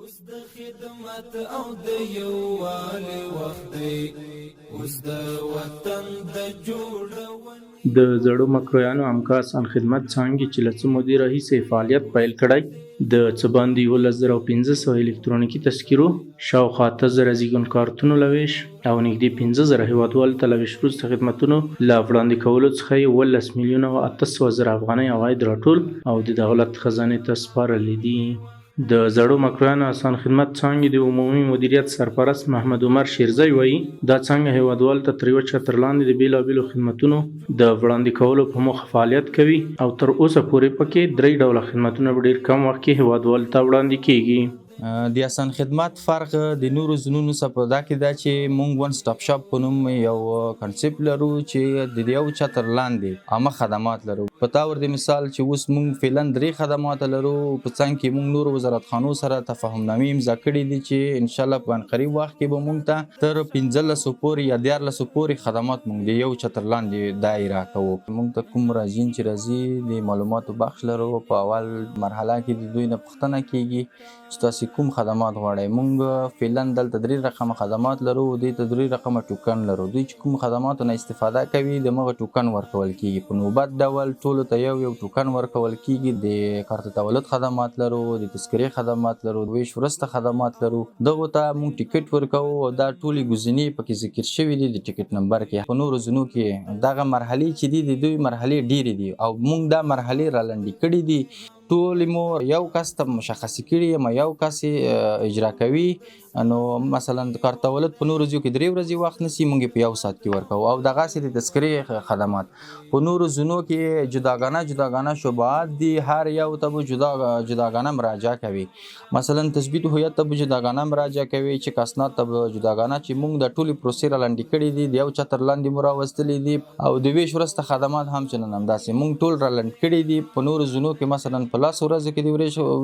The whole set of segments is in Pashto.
اوس د خدمت او د یووالي وخت دی، اوس د وطن د جوړونې. د زړو مکرویانو عامکه اسان خدمت څانګې چې له څه مودې راهیسې یې فعالیت پیل کړی، د څه باندې 11,500 الکترونیکي تذکرو، شاوخوا 8000 زیږون کارتونو له وېش او نږدې 5000 هېوادوالو ته له وېش وروسته خدمتونو له وړاندې کولو څخه یې 17,800,000 افغانۍ عواید راټول او د دولت خزانې ته سپارلي دي. د زړو مکرویانو اسان خدمت څانګې د عمومي مدیریت سرپرست محمد عمر شیرزی وایي، دا څانګه هېوادوالو ته تر یوه چتر لاندې د بېلابېلو خدمتونو د وړاندې کولو په موخه فعالیت کوي او تر اوسه پورې پکې درې ډوله خدمتونه په ډېر کم وخت کې هېوادوالو ته وړاندې کېږي. د اسان خدمت فرق د نورو زونونو څخه په دا کې ده چې مونږ ون سټاپ شاپ په نوم یو کنسپټ لرو چې د یو چتر لاندې عامه خدمات لرو. په تاور د مثال چې اوس مونږ فعلا درې خدمات لرو، په څنګ کې مونږ نورو وزارتخانو سره تفاهمنامې امضا کړې دي چې ان شاء الله په قریب وخت کې به مونږ ته تر 15 پورې یا 13 پورې خدمات مونږ د یو چتر لاندې دایره کوو. مونږ ته کوم مراجعین چې راځي د معلوماتو بخش لرو، په اول مرحله کې د دوی نه پوښتنه کیږي چې تاسو کوم خدمات غواړئ. مونږ فعلا دلته درې رقمه خدمات لرو، دوی ته درې رقمه ټوکن لرو. دوی چې کوم خدماتو نه استفاده کوي د مغه ټوکن ورکول کیږي په نوبت ډول، ټولو ته یو یو ټوکن ورکول کیږي. د کارت تولد خدمات لرو، د تذکرې خدمات لرو، د ویش وروسته خدمات لرو. دغو ته مونږ ټیکټ ورکوو او دا ټولې ګزینې پکې ذکر شوې دي د ټیکټ نمبر کې. په نورو ځینو کې دغه مرحلې چې دي د دوی مرحلې ډېرې دي او مونږ دا مرحلې رالنډې کړې دي. ټول مو یو کس ته مشخصې کړي، اما یو کس یې اجرا کوي. نو مثلا د کارت تولد په نورو ځایو کې درې ورځې وخت نیسي، مونږ یې په یو ساعت کې ورکوو. او دغسې د تذکرې خدمات په نورو ځینو کې جداګانه جداګانه شعبات دي، هر یو ته به جدا جداګانه مراجعه کوي. مثلا تثبیت هویت ته به جداګانه مراجعه کوي، چې اسناد ته به جداګانه، چې مونږ د ټولې پروسې را لنډې کړې دي، د یو چتر لاندې مو راوستلې دي. او د ویش وروسته خدمات هم چې نن همداسې مونږ ټول را لنډ کړي دي. په نورو ځینو کې مثلا په 10 ورځو کې د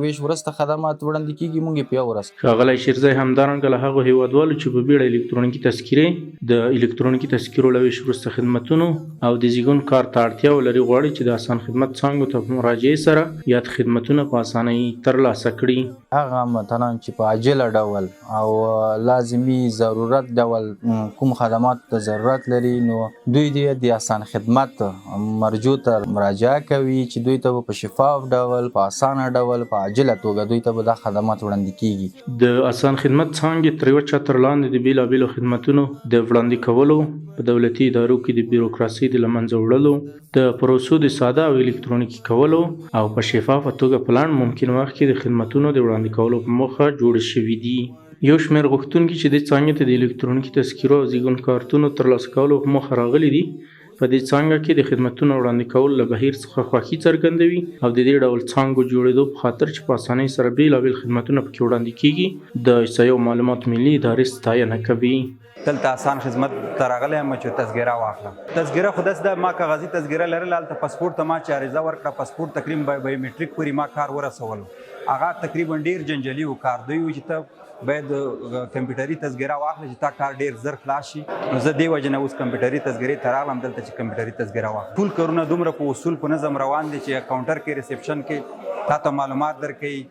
ویش وروسته خدمات وړاندې کیږي، مونږ یې په یو ورځ. ښاغلی شیرزی همدارنګه له هغو هېوادوالو چې په بیړه الکترونیکي تذکرې، د الکترونیکي تذکرو له ویش وروسته خدمتونو او د زیږون کارت ته اړتیا ولري، غواړي چې د اسان خدمت څانګو ته په مراجعې سره یاد خدمتونه په اسانۍ ترلاسه کړي. هغه هموطنان چې په عاجله ډول او لازمي ضرورت ډول کوم خدمات ته ضرورت لري، نو دوی دې د اسان خدمت مرجو ته مراجعه کوي چې دوی ته به په شفاف ډول، په اسانه ډول، په عاجله توګه دوی ته به دا خدمات وړاندې کیږي. د اسان خدمت څانګې تر یوه چتر لاندې د بېلابېلو خدمتونو د وړاندې کولو، په دولتي ادارو کې د بیروکراسۍ د له منځه وړلو، د پروسو د ساده او الکترونیکي کولو او په شفافه توګه په لنډ ممکن وخت کې د خدمتونو د وړاندې کولو په موخه جوړې شوې دي. یو شمېر غوښتونکي چې دې څانګې ته د الکترونیکي تذکرو او زیږون کارتونو ترلاسه کولو په موخه راغلي دي، په دې څانګه کې د خدمتونو وړاندې کولو له بهیر څخه خوښي څرګندوي او د دې ډول څانګو جوړېدو په خاطر چې په اسانۍ سره بېلابېل خدمتونه پکې وړاندې کېږي، د احصایې او معلوماتو ملي ادارې ستاینه کوي. دلته اسان خدمت ته راغلی یم چې تذکره واخلم. تذکره خو داسې ده، ما کاغذي تذکره لرله، هلته پاسپورت ته ما چې عریضه ورکړه، پاسپورت تقریبا بایومټریک پورې ما کار ورسولو. هغه تقریبا ډیر جنجالي و کار. دوی وویل چې ته باید کمپیوټري تذکره واخلې چې تا کار ډیر زر خلاص شي. نو زه دې وجې نه اوس کمپیوټري تذکرې ته راغلم دلته چې کمپیوټري تذکره واخلم. ټول کارونه دومره په اصول په نظم روان دي چې کاونټر کې ریسپشن کې تا ته معلومات درکوي،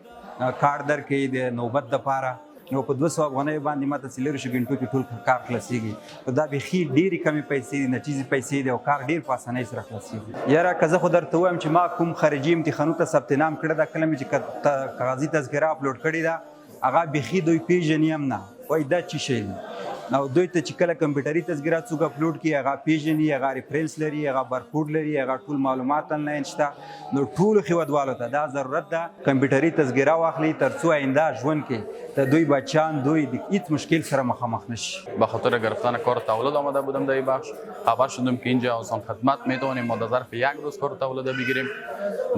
کارت درکوي د نوبت دپاره. نو په 200 افغانیو باندې ماته 24 ګنټو کې ټول کار خلاصېږي. نو دا بیخي ډېرې کمې پیسې دي، ناچیزې پیسې دي او کار ډېر په اسانۍ سره خلاصېږي. یاره که زه خو درته ووایم چې ما کوم خارجي امتحانو ته ثبت نام کړی ده، کله مې چې کاغذي تذکره اپلوډ کړې ده، هغه بیخي دوی پېژني هم نه، وایي دا چی شی دی. او دوی ته چې کله کمپیوټري تذکره څوک اپلوډ کړي، هغه پېژني، هغه ریفرنس لري، هغه بارکوډ لري، هغه ټول معلومات انلاین شته. نو ټولو هېوادوالو ته دا ضرورت ده کمپیوټري تذکره واخلي ترڅو آینده ژوند کې د دوی بچیان دوی د هیڅ مشکل سره مخامخ نشي. به خاطر گرفتن کارت تولد آمده بودم در این بخش. خبر شدم که اینجا آسان خدمت میتوانیم ما در ظرف یک روز کارت تولد بگیریم.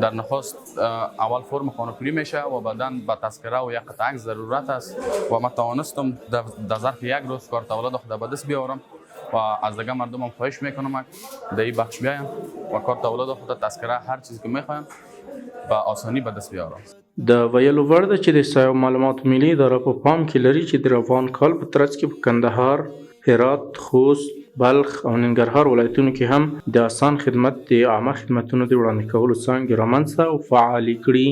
در نخست اول فرم خانه پوری میشه و بعدا به تذکره و یک قطعه عکس ضرورت است و ما توانستم در ظرف یک روز کارت تولد خود به دست بیاورم و از دیگه مردم هم خواهش میکنم در این بخش بیاین و کارت تولد خود، تذکره، هر چیزی که میخواین به آسانی به دست بیاورم. د ویلو وړ ده چې د احصایې او معلوماتو ملي اداره په پام کې لري چې د روان کال په ترڅ کې په کندهار، هرات، خوست، بلخ او ننګرهار ولایتونو کې هم د اسان خدمت د عامه خدمتونو د وړاندې کولو څانګې رامنځته او فعالې کړي.